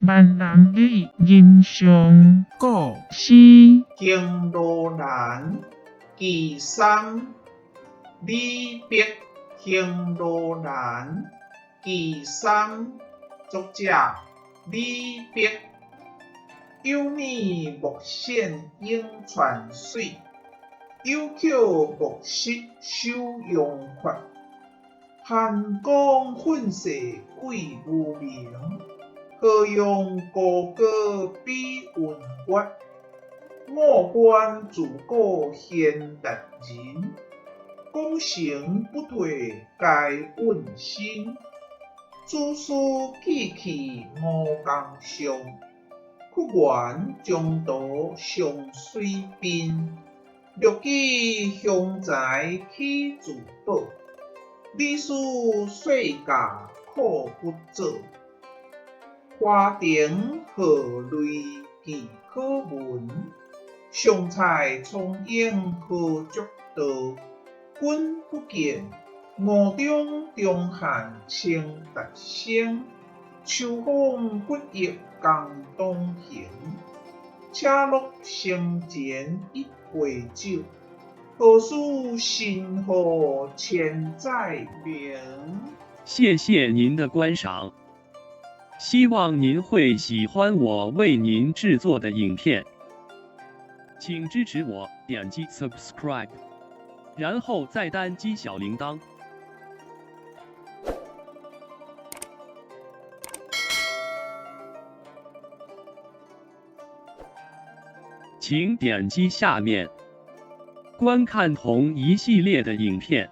閩南語人上古詩。行路難，岐山，李白。行路難，岐山，作者李白。有名莫顯湧泉水，有巧莫失手陽缺。寒光奮世鬼無明，河陽高歌比雲月。五關自古賢達人，功成不退該允心。子思記去吳江上，屈原中途上水濱。樂記雄才起自保，李斯歲駕苦不做。華亭賀類記可聞，上蔡聰穎何足道。君不見，吳中張翰稱達生，秋風不抑江東行。且樂生前一杯酒，何事新河千載明。谢谢您的观赏，希望您会喜欢我为您制作的影片，请支持我点击 subscribe，然后再单击小铃铛。请点击下面观看同一系列的影片。